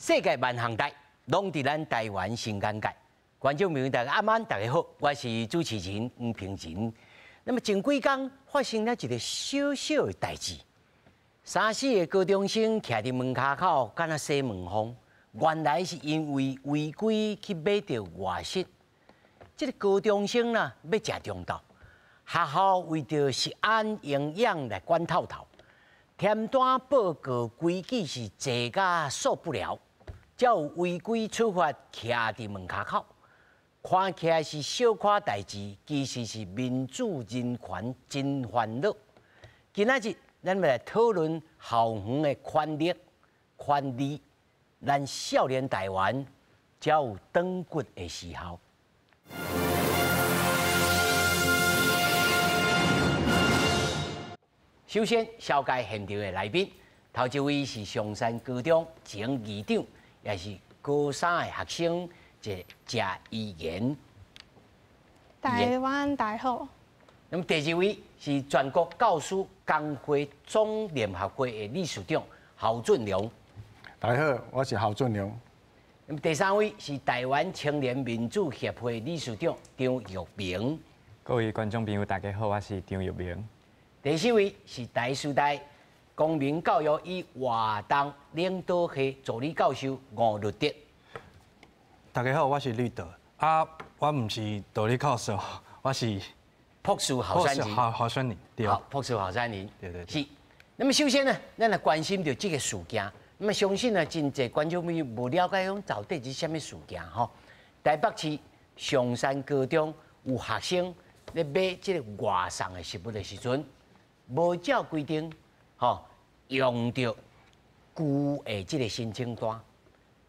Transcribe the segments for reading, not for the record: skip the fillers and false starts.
世界萬項代，攏佇咱台灣新尷尬。觀眾朋友，大家暗晚，大家好，我是主持人黃平仁。那麼前幾工發生了一個小小的代誌，三四個高中生徛佇門跤口，敢若洗門風。原來是因為違規去買著外食。這個高中生啦，欲食中晝，學校為著食安營養來管透透。添單報告規矩是濟甲受不了，才有違規處罰徛佇門跤口。看起來是小可代誌，其實是民主人權真煩惱。今仔日咱欲來討論校園的權力、權利，咱少年台灣才有轉骨的時候。首先，紹介現場的來賓，頭一位是松山高中前議長，也是高三的學生，一謝依妍。台灣大好。那麼第二位是全國教師工會總聯合會的理事長侯俊良。大家好，我是侯俊良。那麼第三位是台灣青年民主協會理事長張玉明。各位觀眾朋友，大家好，我是張玉明。第四位是台師大公民教育與活動領導系助理教授吳律德。大家好，我是律德。啊，我毋是助理教授，我是博士候選人。候選人，對。好，博士候選人。對對對。是。那麼首先呢，咱來關心著這個事件。那麼相信呢，真濟觀眾朋友無了解講到底是啥物事件吼。台北市松山高中有學生咧買這個外送的食物的時陣，無照規定，吼用著舊的這個申請單，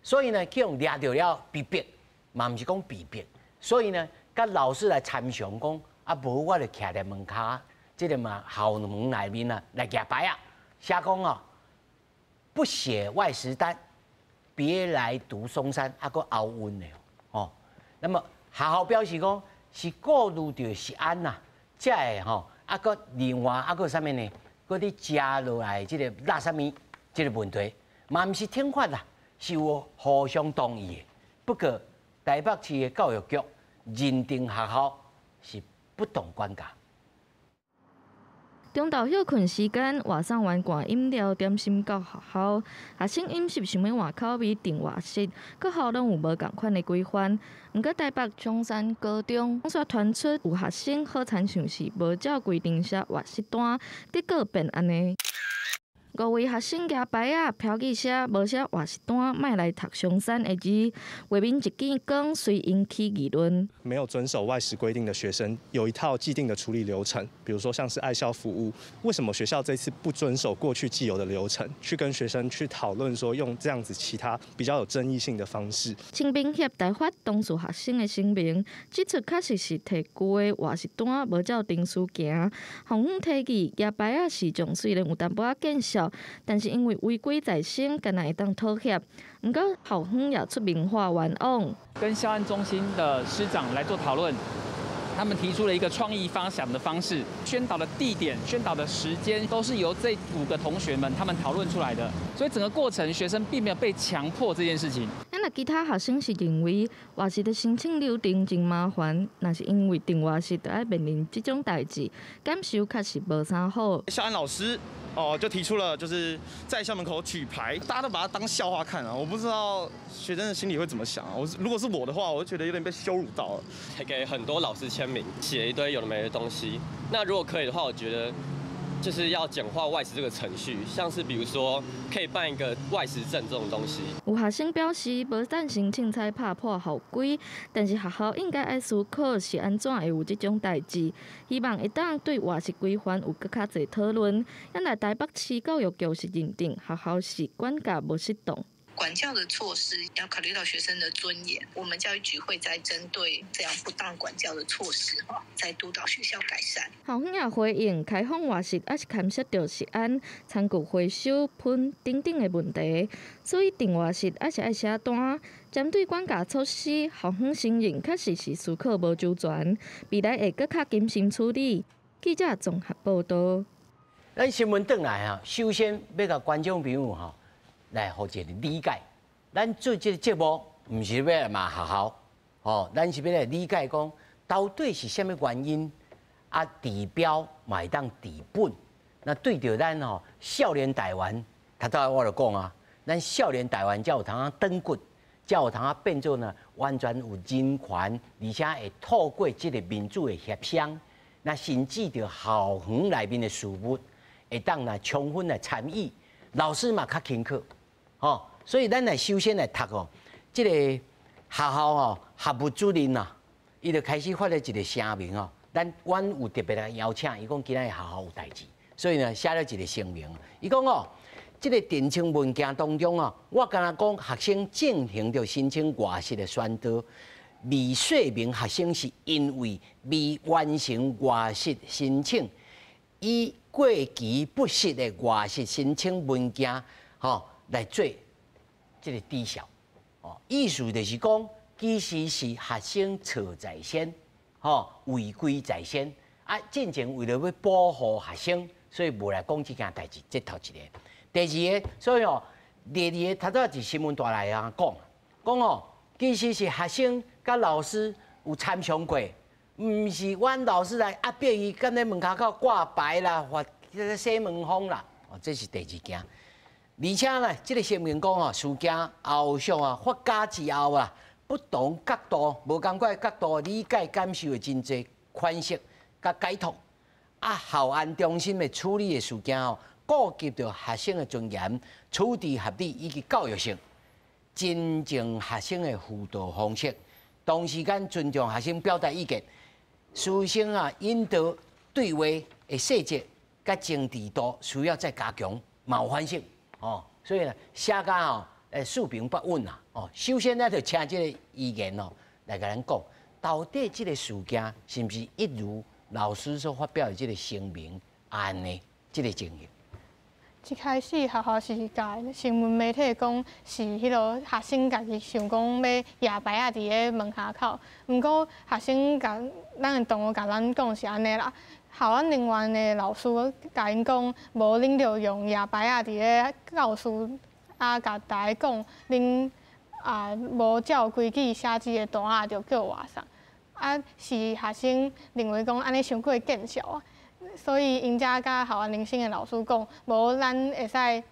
所以呢，去予掠著了被逼，嘛毋是講被逼，所以呢，佮老師來參詳講，啊，無我就徛佇門跤，這個嘛校門內面啊來舉牌仔，寫講哦，不寫外食單，別來讀松山，啊，閣押韻的哦。那麼學校表示講是顧慮著食安啦，才會吼。啊，閣另外啊，閣啥物呢？閣咧食落來這個垃圾物，這個問題嘛毋是懲罰啦，是有互相同意的。不過台北市的教育局認定學校是不當管教。中晝歇睏時間，外送員灌飲料、點心到學校，學生飲食想欲換口味訂外食，各校攏有無仝款的規範。毋過台北松山高中煞傳出有學生好親像是無照規定寫外食單，結果變按呢。五位學生舉牌仔，標記寫無寫外食單，莫來讀松山的字，畫面一見光，隨引起議論。沒有遵守外食規定的學生，有一套既定的處理流程，比如說像是愛校服務。為什麼學校這次不遵守過去既有的流程，去跟學生去討論說用這樣子其他比較有爭議性的方式？清兵協台發當事學生的聲明，指出確實是提舊的外食單無照程序行，校方提議舉牌仔事情雖然有淡薄仔見笑，但是因為違規在先，敢若會當妥協。毋過校方也出面化冤枉，跟校安中心的師長來做討論，他們提出了一個創意發想的方式，宣導的地點、宣導的時間都是由這五個同學們他們討論出來的，所以整個過程學生並沒有被強迫這件事情。那其他學生是認為外食的申請流程真麻煩，若是因為訂外食，就愛面臨這種代誌，感受確實無啥好。校安老師哦，就提出了就是在校門口舉牌，大家都把它當笑話看啊！我不知道學生的心裡會怎麼想啊。我如果是我的話，我就覺得有點被羞辱到了。給很多老師簽名，寫一堆有的沒的東西。那如果可以的話，我覺得就是要簡化外食這個程序，像是比如說可以辦一個外食證這種東西。有學生表示無贊成凊彩拍破校規，但是學校應該愛思考是按怎會有這種代誌，希望會當對外食規範有閣較濟討論。咱來台北市教育局是認定學校是管教無適當。管教的措施要考慮到學生的尊嚴，我們教育局會再針對這樣不當管教的措施，哈，再督導學校改善。校方也回應，開放外食也是牽涉著食安、餐具回收、噴等等的問題，所以訂外食也是愛寫單。針對管教措施，校方承認確實是思考無周全，未來會閣較謹慎處理。記者綜合報道。咱新聞轉來哈，首先欲共觀眾朋友哈來予一個理解，咱做這个节目，毋是欲来骂学校，吼，咱是欲来理解讲，到底是啥物原因，啊，治标嘛会当治本。那对著咱吼少年台湾，头拄仔我就讲啊，咱少年台湾才有通啊转骨，才有通啊变做呢完全有人权，而且会透过这个民主的协商，那甚至著校园内面的事务，会当来充分来参与，老师嘛较轻巧，吼，所以咱来首先来读哦，这个学校吼学务主任啊，伊就开始发了一个声明哦，咱阮有特别来邀请，伊讲今仔日学校有代志。所以呢，写了一个声明，伊讲哦，这个澄清文件当中哦，我敢若讲学生进行著申请外食的宣导，未说明学生是因为未完成外食申请，以过期不实的外食申请文件，吼来做这个抵销。哦，意思就是讲，其实是学生错在先，吼违规在先，啊，进前为了欲保护学生。所以无来讲这件代志，这头一个。第二个，所以哦，第二个，头拄仔伫新闻带来啊讲，讲哦，其实是学生佮老师有参详过，毋是阮老师来压迫伊，踮咧门跤口挂牌啦，或洗门风啦，哦，这是第二件。而且呢，这个声明讲哦，事件后续啊发酵之后啊，不同角度、无仝款角度理解感受的真济款式佮解读。啊，校安中心的处理的事件哦，顾及著学生的尊严、处置合理以及教育性，尊重学生的辅导方式，同时间尊重学生表达意见，师生啊引导对话的细节佮精致度需要再加强，嘛有反省哦。所以呢，写甲吼，四平八稳啦哦。首先咱就请这个议员哦来共咱讲，到底这个事件是毋是一如老师所发表的这个声明按呢，这个情形。一开始学校是共新闻媒体讲是彼落学生家己想讲欲掖牌仔伫咧门跤口，毋过学生共咱的同学共咱讲是按呢啦。校安人员的老师共𪜶讲，无恁著用掖牌仔伫咧教室啊，共大家讲，恁啊无照规矩写这个单仔，就叫外送。啊，是学生认为讲按呢伤过见笑啊，所以𪜶才共校安中心的老师讲，无咱会使伫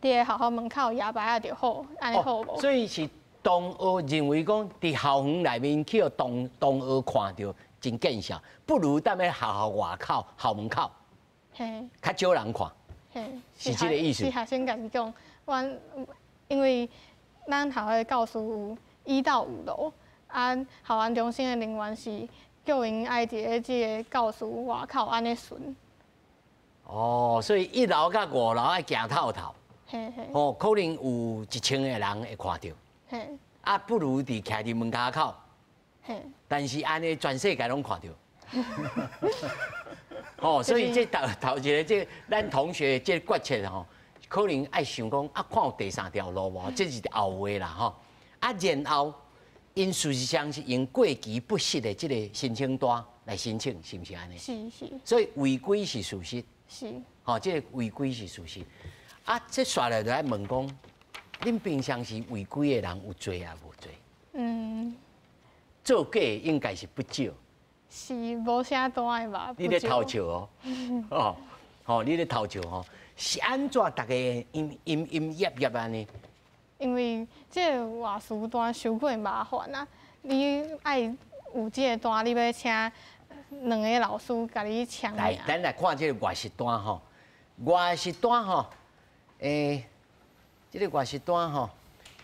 咧学校门口掖牌仔就好，按呢好无？所以是同学认为讲，伫校园内面去予同学看著真见笑，不如踮咧学校外口校门口，较少人看，是这个意思。是学生家己讲，阮因为咱学校的教室有1到5楼。啊，校安中心的人员是叫𪜶爱伫咧这个教室外口按呢巡。哦，所以1楼佮5楼爱行透透。嘿嘿。哦，可能有1000个人会看著。嘿。啊，不如伫徛伫门跤口。嘿。但是按呢，全世界拢看著。哦，所以这头头一个，这咱同学这决策吼，可能爱想讲啊，看有第三条路无？这是后话啦吼。啊，然后。𪜶事实上是用过期不实的这个申请单来申请，是毋是按呢？是是。所以违规是事实。是。吼，这个违规是事实。啊，这煞来就爱问讲，恁平常时违规的人有济抑无济？嗯。做假应该是不少。是无写单的吧？你咧偷笑哦？哦，吼，你咧偷笑吼？是按怎逐家阴阴阴掖掖按呢？因为这个外事单伤过麻烦啊！你爱有这个单，你欲请两个老师共你签名。来，咱来看这个外食单吼，外食单吼，这个外食单吼，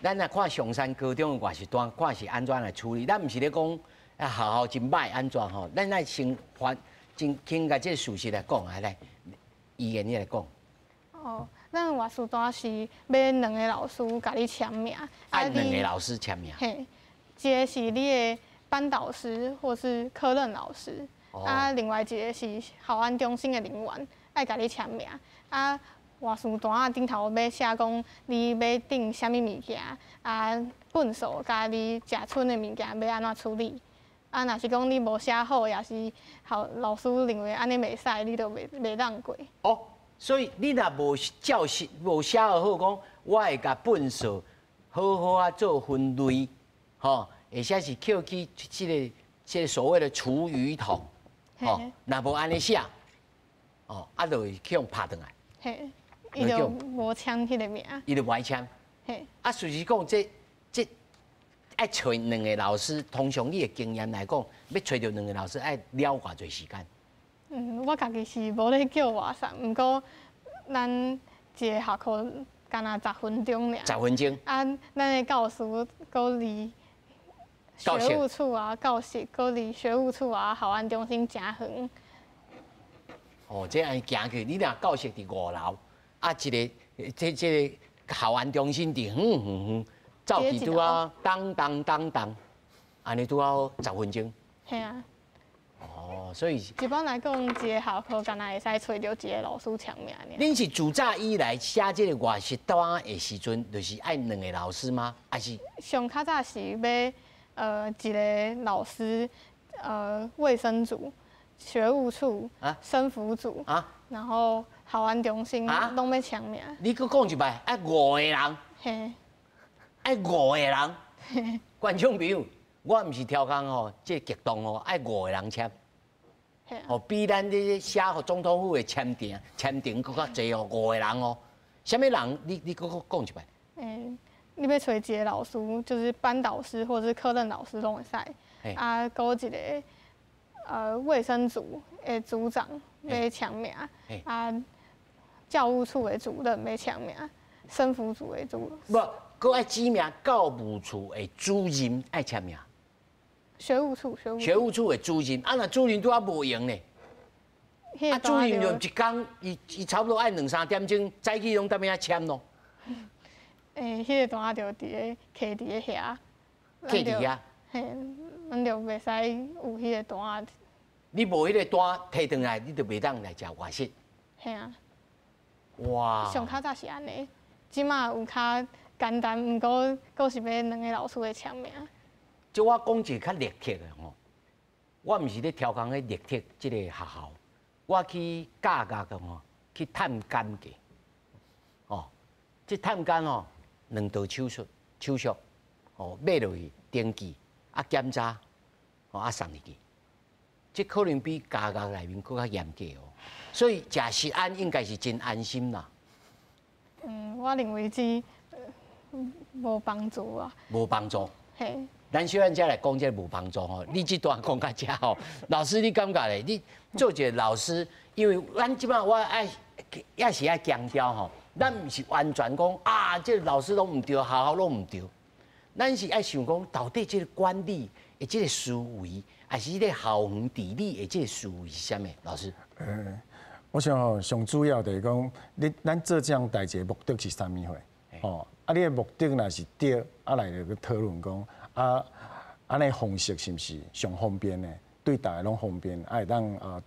咱来看松山高中的外食单，看是按怎来处理。咱毋是咧讲啊学校真歹按怎吼，咱来先还真先共这个事实来讲啊，来，议员你来讲。哦，咱外事单是欲两个老师共你签名。爱两个老师签名。嘿，一个是你的班导师或是科任老师，啊，另外一个是校安中心的人员，爱共你签名。啊，外事单仔顶头欲写讲你欲订啥物物件，啊，粪扫佮你食賰的物件欲按怎处理。啊，若是讲你无写好，也是校老师认为按呢袂使，你就袂当过。哦。所以你若无照写无写好，讲我会共粪扫好好啊做分類，吼，或者是抾去這個所謂的廚餘桶，吼，若無按呢寫，哦，啊，就會去予拍轉來。嘿，伊就無簽彼个名。伊就無愛簽。嘿。啊，事實講，這愛揣兩个老師，通常你的經驗來講，欲揣著兩个老師，愛了偌濟時間？嗯，我家己是無咧叫外送，毋過咱一个學科干焦10分鐘爾。十分鐘。啊，咱的教師閣離學務處啊，教室閣離學務處啊，校安中心誠遠。哦，這按呢行去，你若教室佇5樓，啊，一个這個校安中心佇遠遠遠，走去拄啊，當當當當，按呢拄好十分鐘。嘿啊。哦，所以一般來講，一个學科干焦會使揣著一个老師簽名爾。恁是自早以來寫這个外食單的時陣，就是愛兩个老師嗎？還是？上較早是欲一个老師，衛生組、學務處、生輔組，然後校安中心攏欲簽名。你閣講一擺，愛五个人。嘿。愛五个人。觀眾朋友，我毋是刁工吼，這個激動吼，愛五个人簽。哦，比咱咧寫予總統府的簽訂簽訂閣較濟哦，五个人哦。啥物人？你閣講一擺。欸，你欲揣一个老師，就是班導師或者是科任老師攏會使。啊，閣一个衛生組的組長欲簽名，啊，教務處的主任欲簽名，生輔組的主。無，閣愛指名教務處的主任愛簽名。學務處，學務。學務處的主任，啊，若主任拄仔無閒呢？啊，主任就一工，伊差不多愛兩三點鐘早起攏踮遐簽咯。欸，彼个單仔就佇咧囥佇咧遐。囥佇遐。嘿，咱就袂使有彼个單仔。你無彼个單提轉來，你就袂當來食外食。嘿啊。哇！上較早是按呢，這馬有較簡單，毋過閣是欲兩个老師的簽名。這我講一個較立體的吼，我毋是咧刁工彼立體這个學校，我去教育局吼，去探監過，哦，這探監吼兩道手續手續，哦，買落去登記啊檢查，哦啊送入去，這可能比教育內面閣較嚴格哦，所以食食安應該是真安心啦。嗯，我認為這無幫助啊。無幫助。嘿。咱小咱才來講這個無幫助吼，你這段講到遮吼，老師你感覺咧？你做一個老師，因為咱這擺我愛也是愛強調吼，咱毋是完全講啊，這個老師攏毋對，學校攏毋對，咱是愛想講到底這個管理的這個思維，還是這個校園治理的這個思維是啥物？老師？我想吼，上主要就是講，你咱做這項代誌的目的是啥物貨？哦，啊，你的目的若是對，啊來去討論講。啊，按呢方式是毋是上方便的？對逐个攏方便，啊會當啊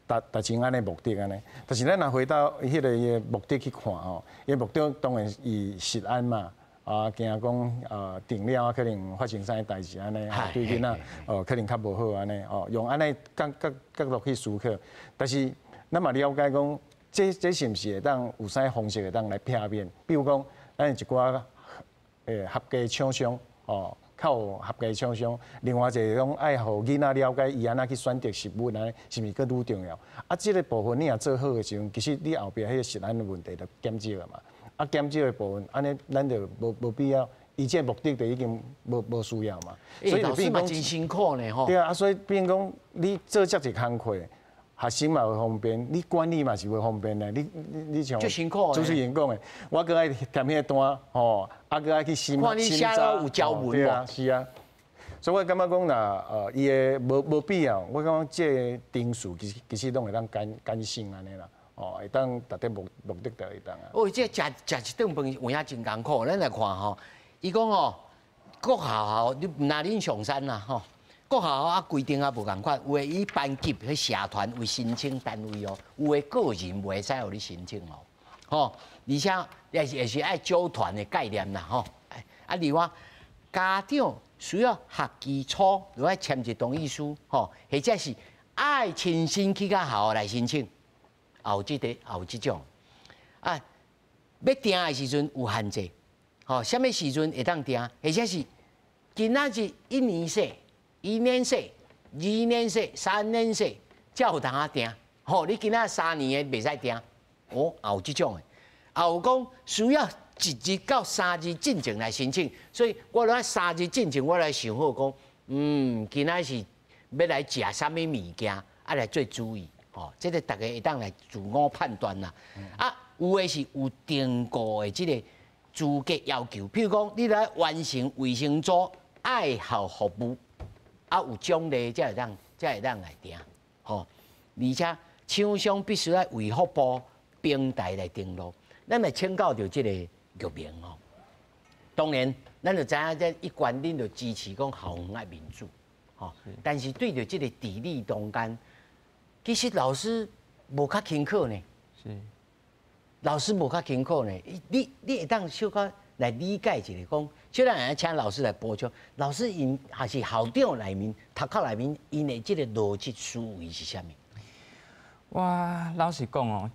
達達成按呢目的按呢。但是咱若回到彼个伊的目的去看吼，伊的目的當然伊食安嘛，啊驚講啊訂了啊可能發生啥代誌按呢，對囡仔哦可能較無好按呢，哦用按呢角角角度去思考。但是咱嘛了解講，這是毋是會當有啥方式會當來避免？比如講，咱有一寡合家廠商哦。較有合家廠商，另外一个講愛予囡仔了解伊按怎去選擇食物，按呢是毋是閣愈重要？啊，這个部分你若做好的時陣，其實你後壁彼个食安的問題就減少了嘛。啊，減少的部分，按呢咱就無必要，伊這个目的就已經無需要嘛。所以老師嘛真辛苦呢吼。對啊，所以變講你做遮濟工課，學生嘛袂方便，你管理嘛是袂方便的。你像主持人講的，我閣愛填彼個單，吼，啊，閣愛去審審查。有交文對啊，是啊。所以我感覺講啦，伊的無必要，我感覺這个程序其實攏會當簡簡省按呢啦，哦，會當達到目的就會當啊。哦，這食食一頓飯有影真艱苦，咱來看吼，伊講吼，各學校你毋若恁松山啦吼。各學校啊規定啊無仝款，有的以班級彼社團為申請單位哦，有的個人袂使予你申請哦，吼，而且也是愛組團的概念啦，吼。啊，另外家長需要學期初就愛簽一同意書，吼，或者是愛親身去到學校來申請，也有這個，也有這種。啊，欲訂的時陣有限制，吼，啥物時陣會當訂，或者是今仔日一年制、一年制、二年制、三年制，才有通啊訂。吼，你今仔三年的袂使訂，哦，也有這種的，也有講需要一日到三日進前來申請，所以我來三日進前，我來想好講，今仔是欲來食啥物物件，啊來做注意，吼，這个大家會當來自我判斷啦。啊，有的是有定過的這个資格要求，譬如講，你來完成衛生組愛校服務，啊有獎勵才會當來訂，吼，而且廠商必須愛衛福部平台來登錄。咱來請教著這个玉明吼，當然，咱就知影這一貫恁就支持講校園愛民主，吼。但是對著這个治理中間，其實老師無較辛苦呢。是。老師無較辛苦呢，你會當小可來理解一下講，小咱會請老師來補充。老師𪜶抑是校長內面、讀冊內面，𪜶的這個邏輯思維是啥物？我老實講哦，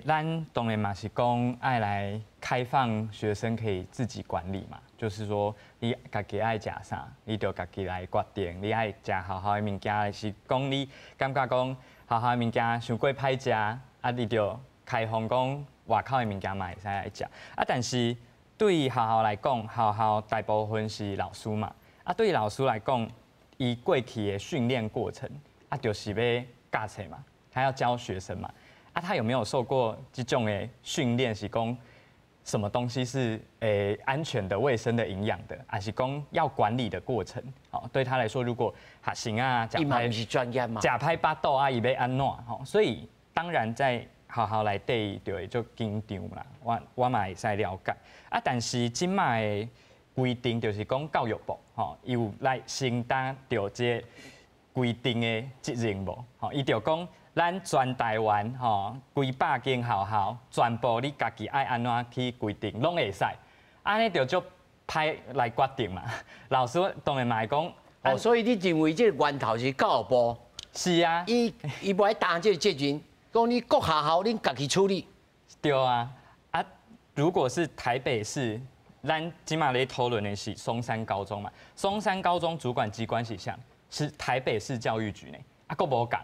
咱當然嘛是講愛來開放學生可以自己管理嘛，就是說你家己愛食啥，你就家己來決定。你愛食學校的物件，是講你感覺講學校的物件傷過歹食，啊，你就開放講外口的物件嘛會使來食。啊，但是對於學校來講，學校大部分是老師嘛，啊，對於老師來講，伊過去的訓練過程，啊，就是欲教冊嘛，他要教學生嘛。啊，他有沒有受過這種的訓練？是講什麼東西是安全的、衛生的、營養的，還是講要管理的過程？哦，對他來說，如果學生啊，伊嘛毋是專業嘛，食歹腹肚啊，伊欲按怎？吼，所以當然在學校內底就會足緊張啦。我嘛會使了解。啊，但是這擺的規定就是講教育部吼，伊有來承擔著這規定的責任無？吼，伊就講。咱全台灣吼，幾百間學校，全部你家己愛按怎去規定，攏會使。按呢就足歹來決定嘛。老師當然嘛會講，哦，所以你認為這個源頭是教育部？是啊，伊無愛擔這個責任，講你各學校恁家己處理。對啊，啊，如果是台北市，咱這馬咧討論的是松山高中嘛，松山高中主管機關是啥？是台北市教育局呢，啊，閣無仝。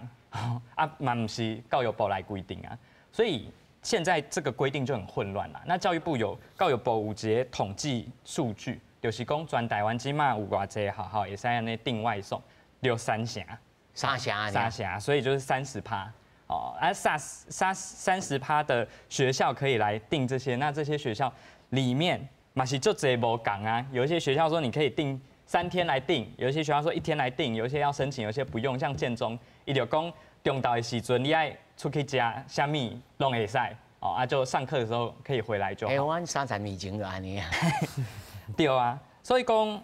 啊，嘛毋是教育部來規定啊，所以現在這個規定就很混亂啦。那教育部有教育部有一個統計數據，就是講全台灣這馬有偌濟學校會使按呢訂外送，就三成，三成，三成，所以就是30%哦。啊，30%的學校可以來訂這些，那這些學校裡面嘛是足濟無仝啊，有一些學校說你可以訂3天來訂，有一些學校說一天來訂，有一些要申請，有些不用。像建中，伊就講中晝的時陣你愛出去食啥物攏會使哦，啊就上課的時候可以回來就好。欸，阮30年前就按呢啊。對啊，所以講，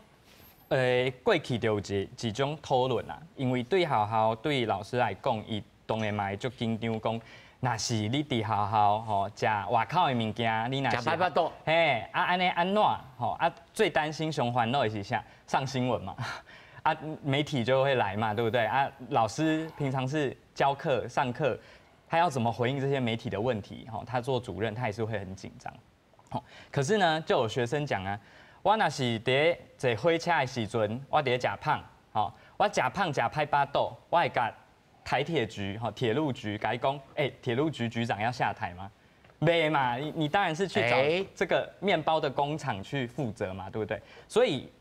過去就有一種討論啦，因為對學校對老師來講，伊當然嘛會足緊張，講若是你佇學校吼食外口的物件，你若是食歹腹肚，嘿，啊按呢按怎吼啊最擔心上煩惱的是啥？上新聞嘛，啊媒體就會來嘛，對不對？啊老師平常是教課上課，他要怎麼回應這些媒體的問題？吼，他做主任，他也是會很緊張。吼，可是呢，就有學生講啊，我若是佇坐火車的時陣，我佇咧食麭，吼，我食麭食歹腹肚，我會共台鐵局、吼鐵路局共伊講，欸，鐵路局局長要下台嗎？沒嘛，你當然是去找這個麵包的工廠去負責嘛，對不對？所以，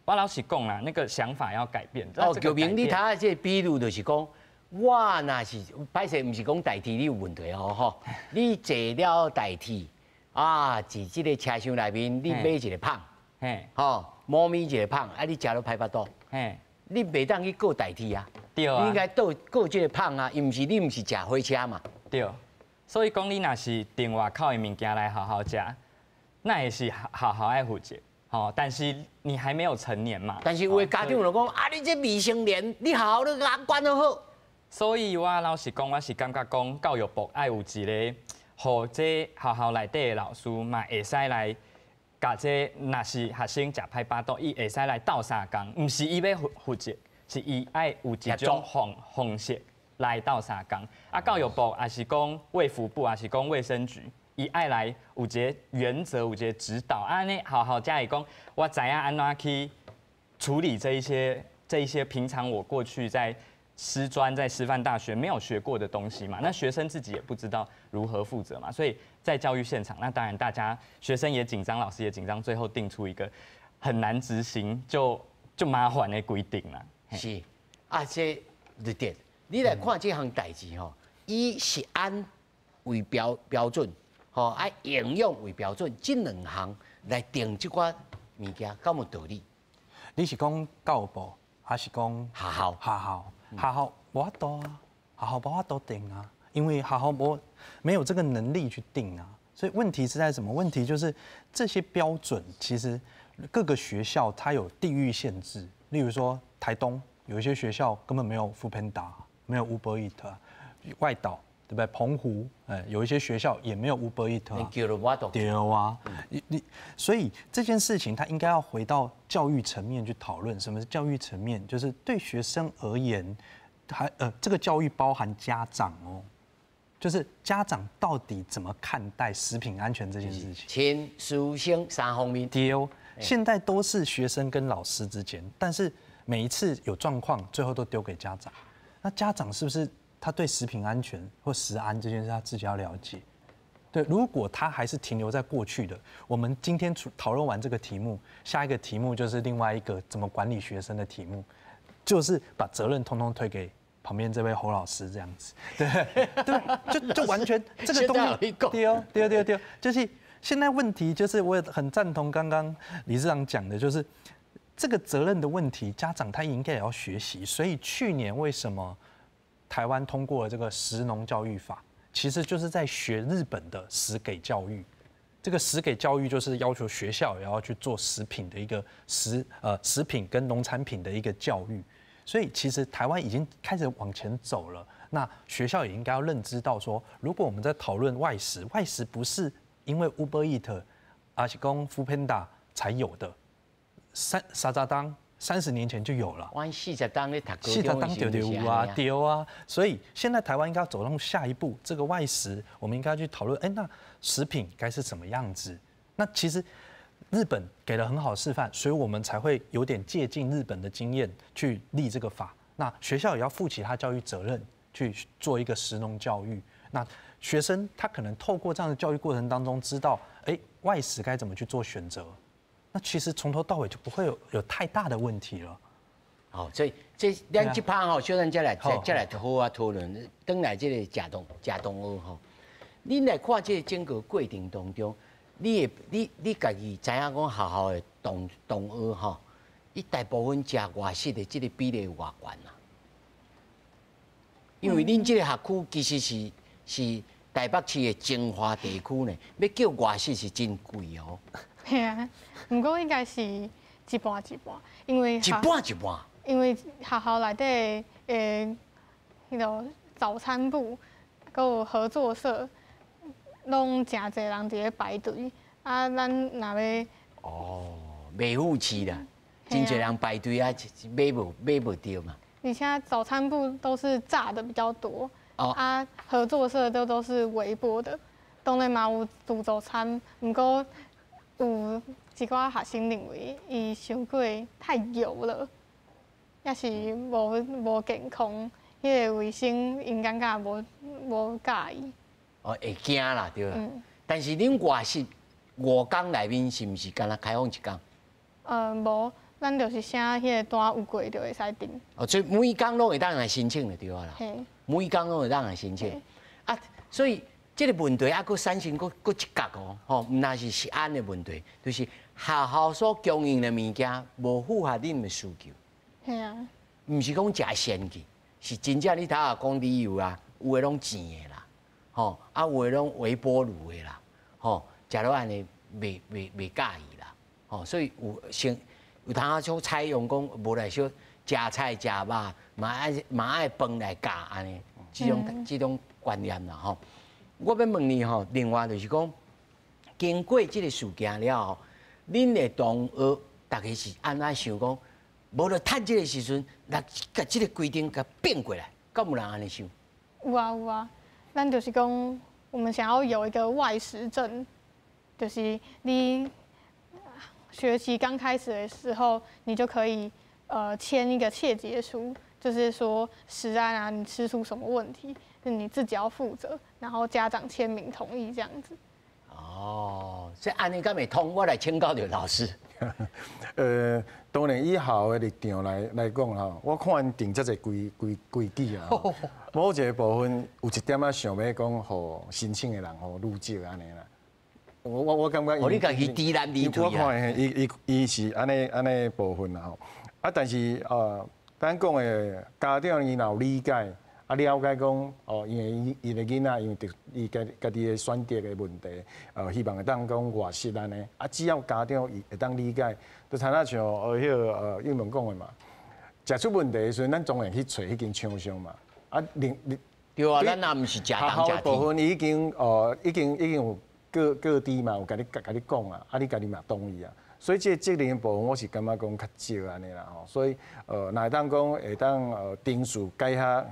我老實講啦，那個想法要改變。哦，玉明，你頭仔這個比喻就是講，我若是歹勢，毋是講代替你有問題哦，吼，你坐了代替啊，佇這個車廂內面，你買一个麭，嘿，吼，貓咪一个麭，啊，你食了歹腹肚，嘿，你袂當去告代替啊，對啊，你應該告告這個麭啊，伊毋是你毋是食火車嘛，對，所以講你若是訂外口的物件來學校食，那也是學校愛負責，吼，但是你還沒有成年嘛，但是有的家長就講，啊，你這未成年，你學校你共管好好。所以我老實講，我是感覺講教育部愛有一個，予這學校內底的老師嘛會使來，共這若是學生食歹腹肚，伊會使來鬥相共，毋是伊欲負責，是伊愛有一種方式來鬥相共。啊，教育部也是講衛福部，也是講衛生局，伊愛來有一个原則，有一个指導，按呢學校才會講，我知影按怎去處理這一些平常我過去在師專、在師範大學沒有學過的東西嘛，那學生自己也不知道如何負責嘛，所以在教育現場，那當然大家學生也緊張，老師也緊張，最後定出一個很難執行就麻煩的規定啦。是，啊，這律德，你來看這項代誌吼，以食安為標準，吼，啊營養為標準，這兩項來定這寡物件，敢有道理？你是講教育部，還是講學校？學校，學校無法度啊，學校無法度定啊，因為學校無沒有這個能力去定啊。所以問題是在什麼？問題就是這些標準其實各個學校它有地域限制，例如說台東有一些學校根本沒有 foodpanda，沒有 Uber Eats，外島對不對？澎湖哎，有一些學校也沒有 Uber Eats。叫都無法度。對啊，你所以這件事情，它應該要回到教育層面去討論。什麼是教育層面？就是對學生而言，還這個教育包含家長哦，就是家長到底怎麼看待食品安全這件事情？親、師、生三方面。對哦，現在都是學生跟老師之間，但是每一次有狀況，最後都丟給家長。那家長是不是他對食品安全或食安這件事，他自己要了解？對，如果他還是停留在過去的，我們今天討論完這個題目，下一個題目就是另外一個怎麼管理學生的題目，就是把責任通通推給旁邊這位侯老師這樣子，對對，就完全這個東西，對哦，對對對，就是現在問題就是我也很贊同剛剛理事長講的，就是這個責任的問題，家長他應該也要學習。所以去年為什麼台灣通過了這個食農教育法，其實就是在學日本的食給教育。這個食給教育就是要求學校也要去做食品的一個食品跟農產品的一個教育。所以其實台灣已經開始往前走了。那學校也應該要認知到說，如果我們在討論外食，外食不是因為 Uber Eats、還是講 foodpanda 才有的，三十冬30年前就有了。阮40冬咧讀高 40冬就有啊，對啊。所以現在台灣應該要走到下一步，這個外食我們應該去討論，哎，那食品該是什麼樣子？那其實日本給了很好的示範，所以我們才會有點借鑑日本的經驗去立這個法。那學校也要負起他教育責任，去做一個食農教育。那學生他可能透過這樣的教育過程當中，知道，哎，外食該怎麼去做選擇。那其實從頭到尾就不會有太大的問題了。好，所以這咱這趴吼，小等再來好啊討論。轉來這個食同學吼，恁來看這個整個過程當中，你會你家己知影講學校的同學吼，伊大部分食外食的這個比例有偌懸啊？因為恁這個學區其實是台北市的精華地區呢，欲叫外食是真貴哦。係啊，毋過應該是一半一半，因為一半一半。因為學校內底的彼個早餐部，閣有合作社，攏誠濟人佇咧排隊。啊，咱若欲哦，袂赴市啦，真濟人排隊啊，買無著嘛。而且早餐部都是炸的比較多，啊，合作社都是微波的。當然嘛有自助餐，毋過有一寡學生認為伊傷過太油了，抑是無健康，彼個衛生𪜶感覺無佮意。哦，會驚啦，對啦。但是恁外食五工內面是毋是干焦開放一工？無，咱就是寫彼個單有過就會使訂。哦，所以每工攏會當來申請就對啊啦。嘿。每工攏會當來申請。啊，所以這個問題還閣產生閣一角哦，吼，毋但是食安的問題，就是學校所供應的物件無符合恁的需求。嘿啊。毋是講食先去，是真正你頭仔講理由啊，有的攏煎的啦，吼，啊有的攏微波爐的啦，吼，食落按呢袂佮意啦，吼，所以有先有通仔想採用講無來小食菜食肉，嘛愛飯來夾按呢，這種觀念啦吼。我欲問你吼，另外就是講，經過這個事件了後，恁的同學逐家是按怎想講？無就趁這個時陣來共這個規定共變過來，敢有人按呢想？有啊有啊，咱就是講我們想要有一個外食證，就是你學期剛開始的時候，你就可以簽一個切結書，就是說食安啊，你吃出什麼問題，是你自己要負責，然後家長簽名同意這樣子。哦，這按呢敢會通？我來請教著老師。當然以學校的立場來講吼，我看𪜶定這濟規矩啊，某一個部分有一點仔想欲講，予申請的人吼愈少按呢啦。我感覺，哦，你家己知難而退我看伊是按呢部分啦吼。啊，但是咱講的家長伊若有理解啊了解講哦，因為伊的囡仔因為特伊家己的選擇的問題，希望會當講外食按呢。啊，只要家長伊會當理解，就親像彼個英文講的嘛，食出問題的時陣，咱總會去揣彼間廠商嘛。啊，另對啊，咱也毋是食學校的部分已經哦，已經有告知嘛，有共你講啊，啊，你家己嘛同意啊。所以這個責任的部分，我是感覺講較少按呢啦吼。所以若會當講會當程序改較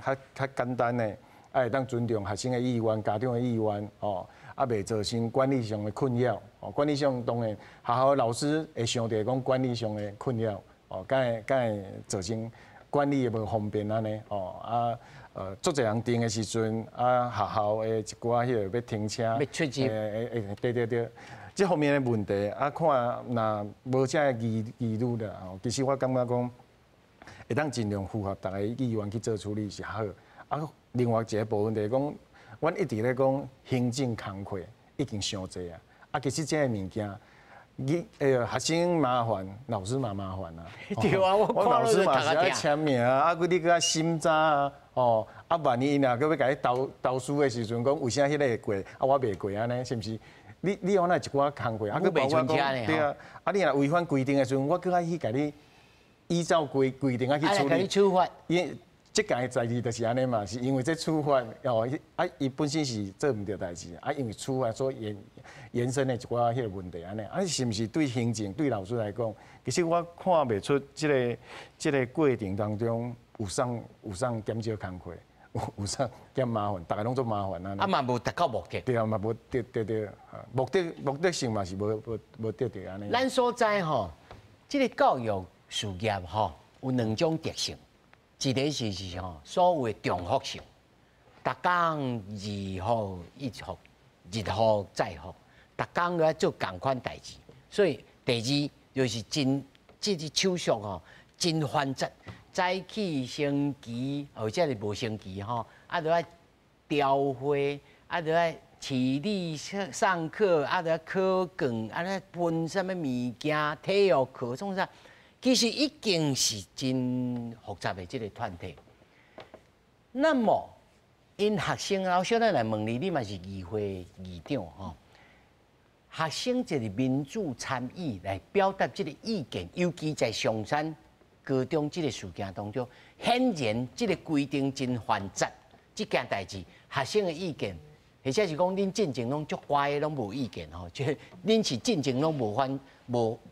簡單的，啊會當尊重學生的意願、家長的意願，吼，啊袂造成管理上的困擾。哦，管理上當然學校的老師會想著講管理上的困擾，哦，敢會造成管理的無方便按呢，哦啊。足濟人訂的時陣，啊，學校的一寡彼個欲停車，欲出入，對對對，這方面的問題，啊，看若無這个疑慮啦，吼，其實我感覺講，會當盡量符合逐家意願去做處理是較好。啊，另外一個部分就是講，阮一直咧講行政工課已經傷濟啊，啊，其實這个物件。你學生麻煩，老師嘛麻煩啊。對啊，我老師嘛是愛簽名啊，啊，閣你閣愛審查啊，哦，啊，萬一伊若閣欲共你投訴的時陣，講為啥彼個會過，啊，我袂過按呢，是毋是？你按呢一寡工課，啊，閣包括講，對啊，啊，你若違反規定的時陣，我閣愛去共你依照規定啊去處理。處罰。因這屆的代誌就是按呢嘛，是因為這處罰哦，啊，伊本身是做毋著代誌，啊，因為處罰所延伸的一寡彼個問題按呢，啊，是毋是對行政對老師來講，其實我看袂出這個過程當中有啥減少工課，有啥減麻煩，逐家攏足麻煩啊。啊嘛無達到目的。對啊，嘛無得得著，目的性嘛是無得著按呢。咱所在吼，這個教育事業吼有兩種特性。一個是吼，所謂重複性，逐工日復一復，日復再復，逐工都愛做仝款代誌。所以第二就是真這個手續吼真繁雜，早起升旗或者是無升旗吼，啊，著愛調會，啊，著愛起立上課，啊，著愛考卷，啊，愛分啥物物件，體育課創啥。其實已經是真複雜的這個團體。那麼，𪜶學生老師咱來問你，你嘛是議會議長吼？學生這個民主參與來表達這個意見，尤其在松山高中這個事件當中，顯然這個規定真繁雜，這件代誌學生的意見，或者是講恁進前攏足乖的，攏無意見吼？就恁是進前攏無反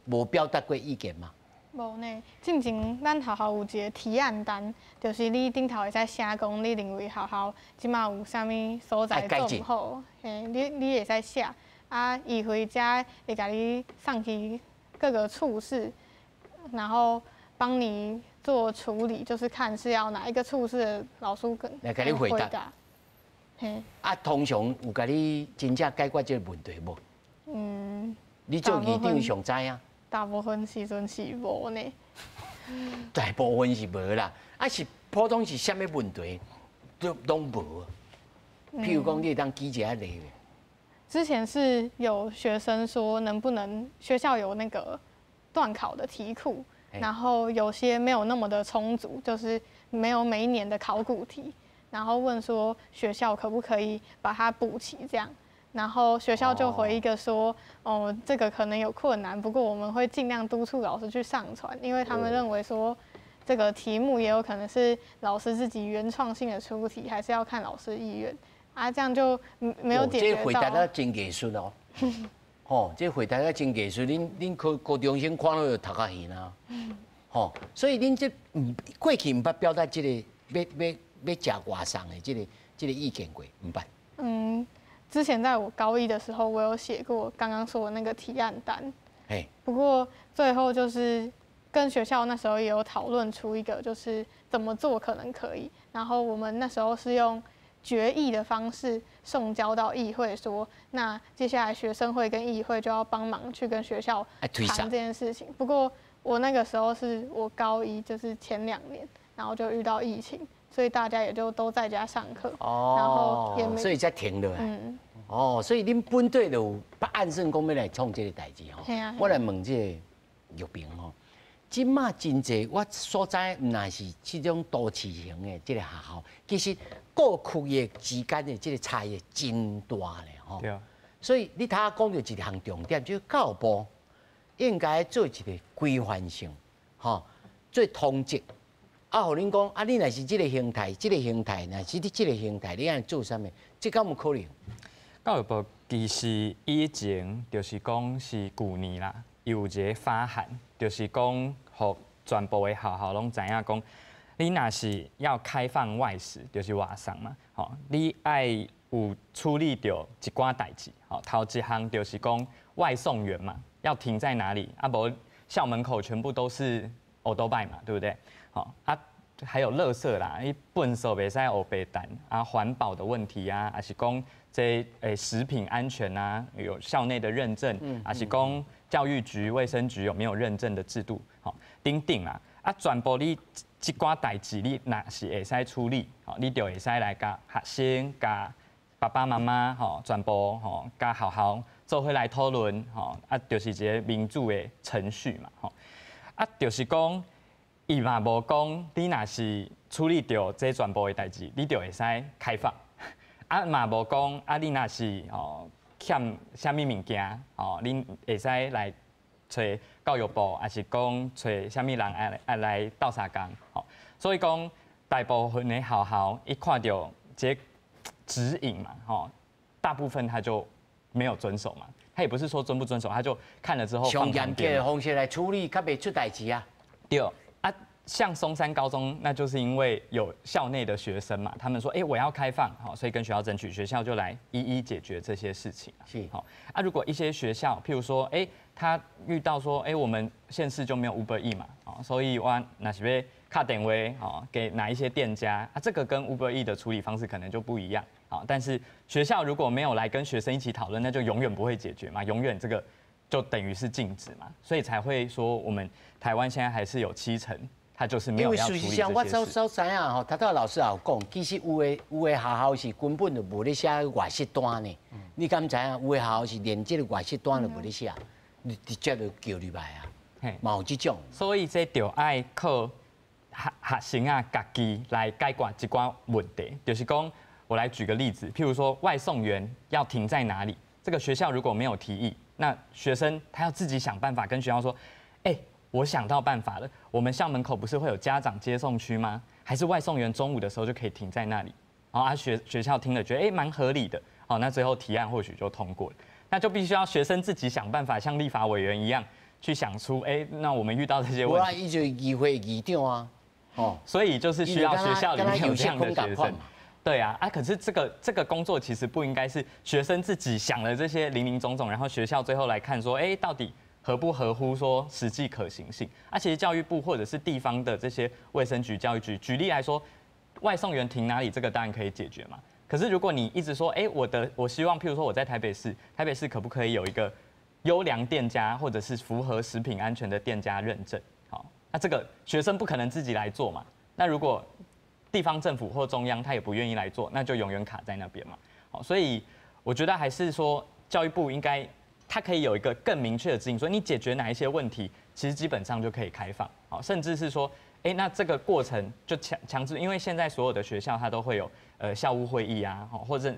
無表達過意見嗎？無呢，進前咱學校有一個提案單，就是你頂頭會使寫講你認為學校這馬有啥物所在做毋好，嘿，你會使寫，啊，議會者會共你送去各個處室，然後幫你做處理，就是看是要哪一個處室的老師跟來共你回答。嘿。啊，通常有共你真正解決這個問題無？嗯。你做議長上知影。大部分時陣是無呢。大部分是無啦，啊是普通是啥物問題都攏無。譬如講，你會當舉一下例。之前是有學生說，能不能學校有那個段考的題庫，然後有些沒有那麼的充足，就是沒有每一年的考古題，然後問說學校可不可以把它補齊這樣。然後學校就回一個說，哦，這個可能有困難，不過我們會盡量督促老師去上傳，因為他們認為說，這個題目也有可能是老師自己原創性的出題，還是要看老師意願。啊，這樣就沒有解決到。這回答得真藝術哦，吼，這回答得真藝術，恁高中生看了就讀較耳啦，吼，所以恁這毋過去毋捌表達這個欲食外送的這個意見過，毋捌。嗯。之前在我高一的时候，我有写过刚刚说的那个提案单。不过最后就是跟学校那时候也有讨论出一个，就是怎么做可能可以。然后我们那时候是用决议的方式送交到议会，说那接下来学生会跟议会就要帮忙去跟学校谈这件事情。不过我那个时候是我高一，就是前2年，然后就遇到疫情，所以大家也就都在家上课，然后也没，所以才停落来。哦，所以恁本底就有按算讲欲来创这个代志吼。我来问这个玉萍吼，這馬真濟我所知，毋但是這種都市型的這個學校，其實各區域之間的這個差異真大咧吼。對。所以你頭仔講著一項重點，就是教育部應該做一個規範性，吼，做通則。啊，予恁講，啊，你若是這個形態，這個形態，若是你這個形態，你按呢做啥物？這敢有可能？教育部其實以前就是講是舊年啦，伊有一個發函，就是講予全部的學校攏知影講，你若是要開放外食，就是外送嘛，吼，你愛有處理著一寡代誌，吼，頭一項就是講外送員嘛，要停在哪裡？啊，無校門口全部都是歐兜拜嘛，對不對？吼啊，還有垃圾啦，你糞埽袂使烏白擲啊，環保的問題啊，抑是講這食品安全啊，有校內的認證，抑是講教育局、衛生局有沒有認證的制度？吼，等等啦，啊，全部你這寡代誌你若是會使處理，吼，你就會使來共學生、共爸爸媽媽，吼，全部吼，共學校做伙來討論，吼，啊，就是一個民主的程序嘛，吼，啊，就是講。伊嘛無講，你若是處理著這全部的代誌，你就會使開放。啊嘛無講，啊你若是哦欠啥物物件，哦，恁會使來揣教育部，抑是講揣啥物人愛來鬥相共，吼。所以講，大部分的學校伊看著這指引嘛，吼，大部分他就沒有遵守嘛。他也不是說遵不遵守，他就看了之後用嚴格的方式來處理，較袂出代誌啊。對。啊，像松山高中，那就是因為有校內的學生嘛，他們說，哎，我要開放，好，所以跟學校爭取，學校就來一一解決這些事情。好，啊，如果一些學校，譬如說，哎，他遇到說，哎，我們縣市就沒有 Uber Eats 嘛，所以我若是欲敲電話，哦，給哪一些店家，啊，這個跟 Uber Eats 的處理方式可能就不一樣，好，但是學校如果沒有來跟學生一起討論，那就永遠不會解決嘛，永遠這個就等於是禁止嘛，所以才會說我們台灣現在還是有70%。他就是沒有要處理這些事。因為事實上，我所知影吼，頭拄老師也有講，其實有的學校是根本就無咧寫外食單呢。你敢知影？有的學校是連這個外食單都無咧寫，你直接就叫入來啊。嘛有這種。所以這就愛靠學生啊，家己來解決這寡問題。就是講，我來舉個例子，譬如說外送員要停在哪裡，這個學校如果沒有提議，那學生他要自己想辦法跟學校說，欸，我想到辦法了，我們校門口不是會有家長接送區嗎？還是外送員中午的時候就可以停在那裡？然後啊學校聽了覺得欸蠻合理的，好，那最後提案或許就通過了。那就必須要學生自己想辦法，像立法委員一樣去想出，欸，那我們遇到這些問題，伊就議會議長啊，哦，所以就是需要學校裡面有這樣的學生。對啊，啊，可是這個工作其實不應該是學生自己想了這些林林總總，然後學校最後來看說，欸，到底合不合乎說實際可行性？啊，其實教育部或者是地方的這些衛生局、教育局，舉例來說，外送員停哪裡，這個當然可以解決嘛。可是如果你一直說，欸，我希望，譬如說我在台北市，台北市可不可以有一個優良店家，或者是符合食品安全的店家認證？好，那這個學生不可能自己來做嘛。那如果地方政府或中央他也不願意來做，那就永遠卡在那邊嘛。好，所以我覺得還是說教育部應該。它可以有一個更明確的指引，說你解決哪一些問題，其實基本上就可以開放，好，甚至是說，欸，那這個過程就強制，因為現在所有的學校它都會有校務會議啊，或者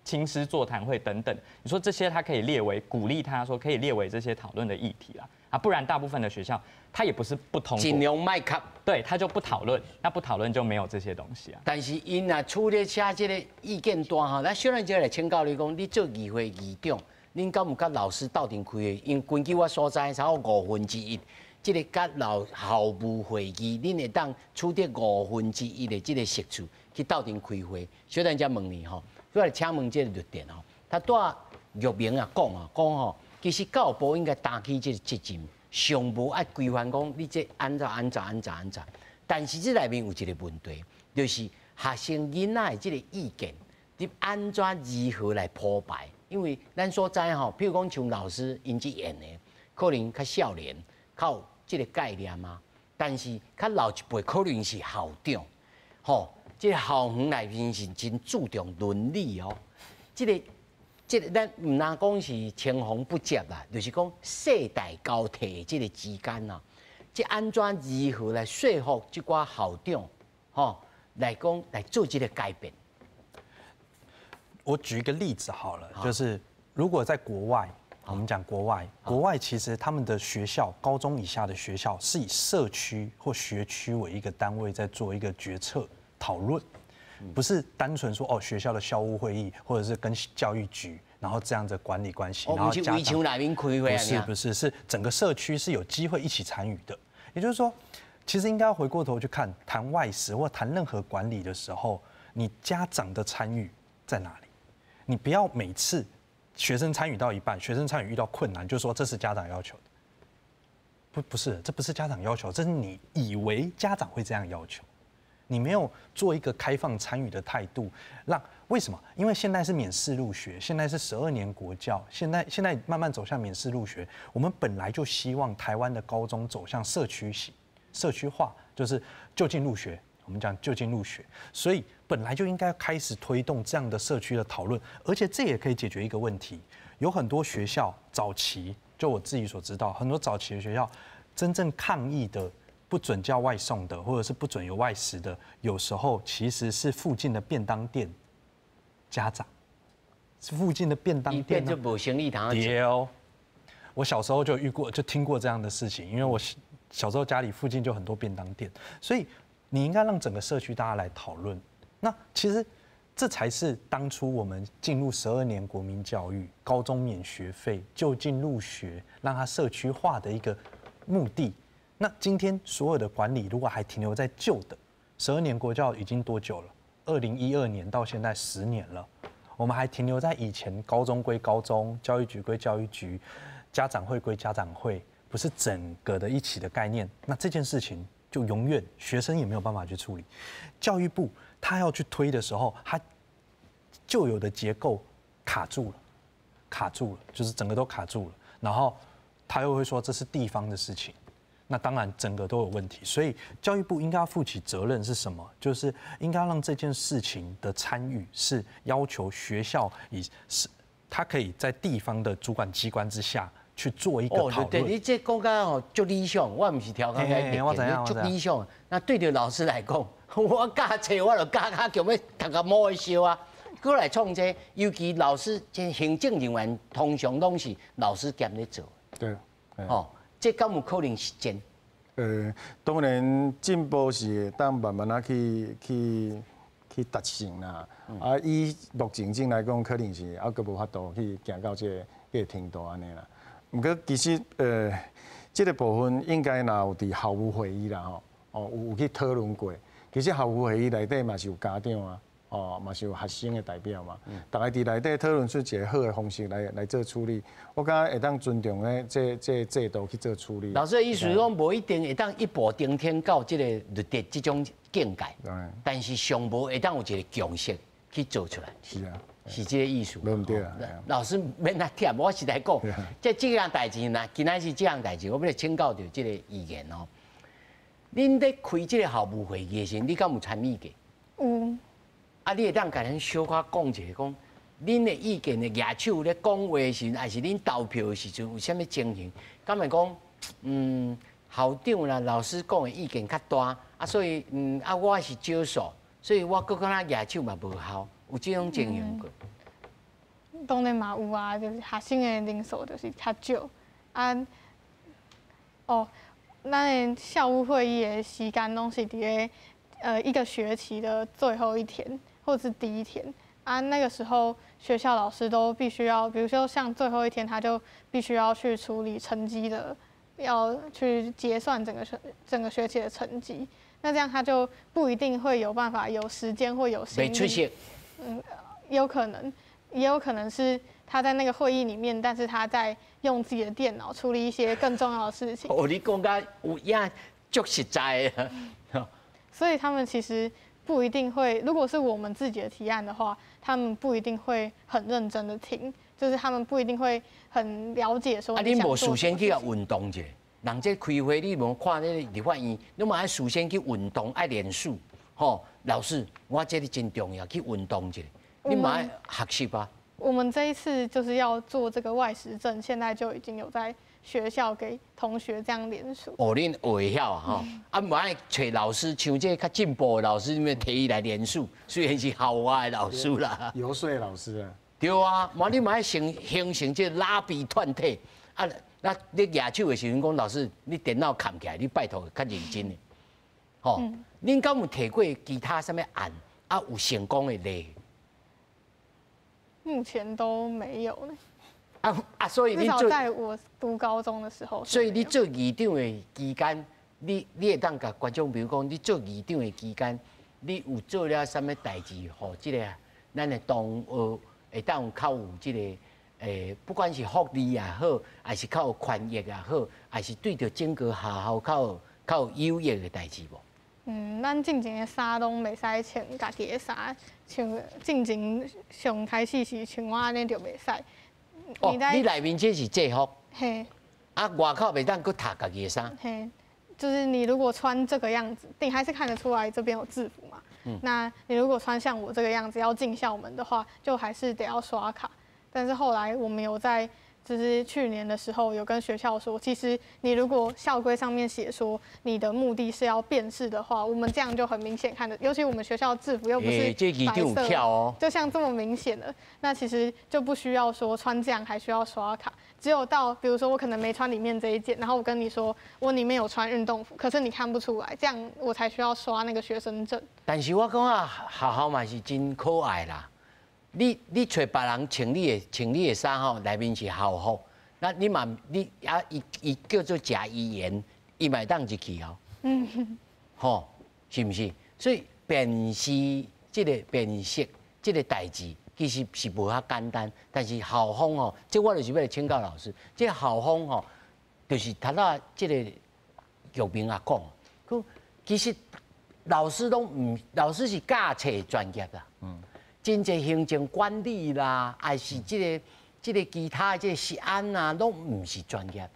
親師座談會等等，你說這些它可以列為鼓勵他說可以列為這些討論的議題啦，啊，不然大部分的學校他也不是不通過，盡量莫卡，對，他就不討論，那不討論就沒有這些東西啊。但是𪜶若處理寫這個意見單吼，咱小蘭姐來請教你講，你做議會議長。恁敢有佮老師鬥陣開會？因根據我所知，差不多1/5，這個佮老校務會議，恁會當取得1/5的這個席次去鬥陣開會。小等下問你吼，我來請問這個律典吼，他拄仔玉明啊講啊，講吼，其實教育部應該擔起這個責任，上無愛規範講你這按怎按怎按怎按怎。但是這內面有一個問題，就是學生囡仔的這個意見，你按怎如何來鋪排？因為咱所知吼，譬如講像老師𪜶這緣的，可能較少年，較有這個概念啊。但是較老一輩可能是校長，吼，這個校園內面是真注重倫理哦。這個咱毋但講是青黃不接啦，就是講世代交替這個之間啊，這按怎如何來說服這寡校長，吼，來講來做這個改變？我舉一個例子好了，就是如果在國外，我們講國外，國外其實他們的學校，高中以下的學校是以社區或學區為一個單位在做一個決策討論，不是單純說哦學校的校務會議，或者是跟教育局，然後這樣的管理關係，然後家長不是不是，是整個社區是有機會一起參與的。也就是說，其實應該要回過頭去看，談外食或談任何管理的時候，你家長的參與在哪裡？你不要每次學生參與到一半，學生參與遇到困難，就說這是家長要求的。不，不是，這不是家長要求，這是你以為家長會這樣要求。你沒有做一個開放參與的態度，讓為什麼？因為現在是免試入學，現在是12年國教，現在慢慢走向免試入學。我們本來就希望台灣的高中走向社區型、社區化，就是就近入學。我們講就近入學，所以本來就應該開始推動這樣的社區的討論，而且這也可以解決一個問題。有很多學校早期，就我自己所知道，很多早期的學校真正抗議的不准叫外送的，或者是不准有外食的，有時候其實是附近的便當店家長，是附近的便當店就無生意通。對哦，我小時候就遇過，就聽過這樣的事情，因為我小時候家裡附近就很多便當店，所以你應該讓整個社區大家來討論。那其實這才是當初我們進入十二年國民教育、高中免學費、就近入學，讓它社區化的一個目的。那今天所有的管理如果還停留在舊的十二年國教已經多久了？2012年到現在10年了，我們還停留在以前高中歸高中，教育局歸教育局，家長會歸家長會，不是整個的一起的概念。那這件事情就永遠學生也沒有辦法去處理。教育部他要去推的時候，他舊有的結構卡住了，卡住了，就是整個都卡住了。然後他又會說這是地方的事情。那當然整個都有問題，所以教育部應該要負起責任是什麼？就是應該讓這件事情的參與是要求學校以是，他可以在地方的主管機關之下去做一個討論。對，你這講甲吼足理想，我毋是調侃你，足理想。那對著老師來講，我教冊我就教較強欲讀甲毛會燒啊。閣來創這，尤其老師這行政人員通常攏是老師兼咧做。對，哦。這敢有可能實踐？當然進步是會當慢慢仔去達成啦。啊，以目前正來講，可能是猶閣無法度去行到這個程度按呢啦。毋過其實這個部分應該若有佇校務會議啦吼，哦有去討論過。其實校務會議內底嘛是有家長啊，哦嘛是有學生的代表嘛，逐家佇內底討論出一個好的方式來做處理。我感覺會當尊重咧這制度去做處理。老師的意思講，無一定會當一步登天到這個律得這種境界，但是上無會當有一個共識去做出來。是啊，是這個意思。無毋對啊。老師免遐忝，我是來講，這項代誌呢，今仔是這項代誌，我欲來請教著這個議員哦。恁咧開這個校務會議的時陣，你敢有參與過？有。啊，你會當共咱小可講一下，講恁的意見的舉手咧講話的時陣，還是恁投票的時陣有啥物情形？敢會講，校長啦、老師講的意見較大，啊，所以啊，我是少數，所以我閣感覺舉手嘛無效，有這種情形過？當然嘛有啊，就是學生的人數就是較少，啊，哦，咱的校務會議的時間攏是佇咧一個學期的最後一天，或者是第一天。啊，那個時候學校老師都必須要，比如說像最後一天，他就必須要去處理成績的，要去結算整個學期的成績。那這樣他就不一定會有辦法有時間或有心力。沒出席。嗯，有可能，也有可能是他在那个会议里面，但是他在用自己的电脑处理一些更重要的事情。哦，你讲甲有影足实在的。所以他们其实不一定会，如果是我们自己的提案的话，他们不一定会很认真的听，就是他们不一定会很了解说。啊，你无事先去共运动者，人这开会你无看那个立法院，你嘛爱事先去运动，爱连署，吼，老师，我这个真重要，去运动者，你嘛爱学习啊。我们这一次就是要做这个外食证，现在就已经有在学校给同学这样联署。哦，恁会晓啊吼，啊，毋爱揣老师，像这较进步的老师，你们提伊来联署，虽然是校外的老师啦。游说老师啊。对啊，嘛你嘛爱形成这拉比团体啊，那你举手的时阵讲，老师，你电脑扛起来，你拜托较认真的，吼，恁敢有提过其他啥物案啊？有成功的例？目前都没有呢。啊，所以你至少在我读高中的时候，所以你做议长的期间，你会当共观众朋友讲，你做议长的期间，你有做了啥物代志，予这个咱的同学会当较有这个不管是福利也好，还是较有权益也好，还是对著整个学校较有益的代志无？嗯，咱进前的衫拢袂使穿家己的衫，像进前上开始是像我按呢就袂使。哦，你内面这是制服。嘿。啊，外口袂当阁脱家己的衫。嘿，就是你如果穿这个样子，你还是看得出来这边有制服嘛。那你如果穿像我这个样子要进校门的话，就还是得要刷卡。但是后来我们有在，就是去年的时候有跟学校说，其实你如果校规上面写说你的目的是要辨识的话，我们这样就很明显看的，尤其我们学校制服又不是白色，就像这么明显的，那其实就不需要说穿这样还需要刷卡。只有到比如说我可能没穿里面这一件，然后我跟你说我里面有穿运动服，可是你看不出来，这样我才需要刷那个学生证。但是我感觉学校嘛是真可爱啦。你揣别人穿你的衫吼，内面是校服，那你嘛你啊伊叫做食伊盐，伊嘛会当入去哦。吼，是毋是？所以辨识这个辨识这个代志，其实是无遐简单。但是校方吼，这我就是欲来请教老师，这个校方吼，就是头仔这个玉明也讲，讲其实老师拢毋，老师是教册专业啦。真济行政管理啦，还是这个其他这个食安啊，拢毋是专业。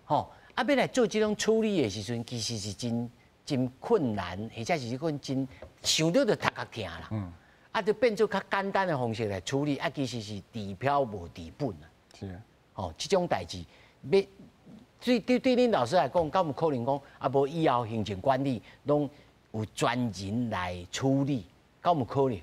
吼，啊，欲来做这种处理的时阵，其实是真真困难，或者是讲真想著就头壳疼啦。啊，就变做较简单的方式来处理，啊，其实是治标无治本啊。是。吼，这种代志，欲对恁老师来讲，敢有可能讲啊？无以后行政管理拢有专人来处理，敢有可能？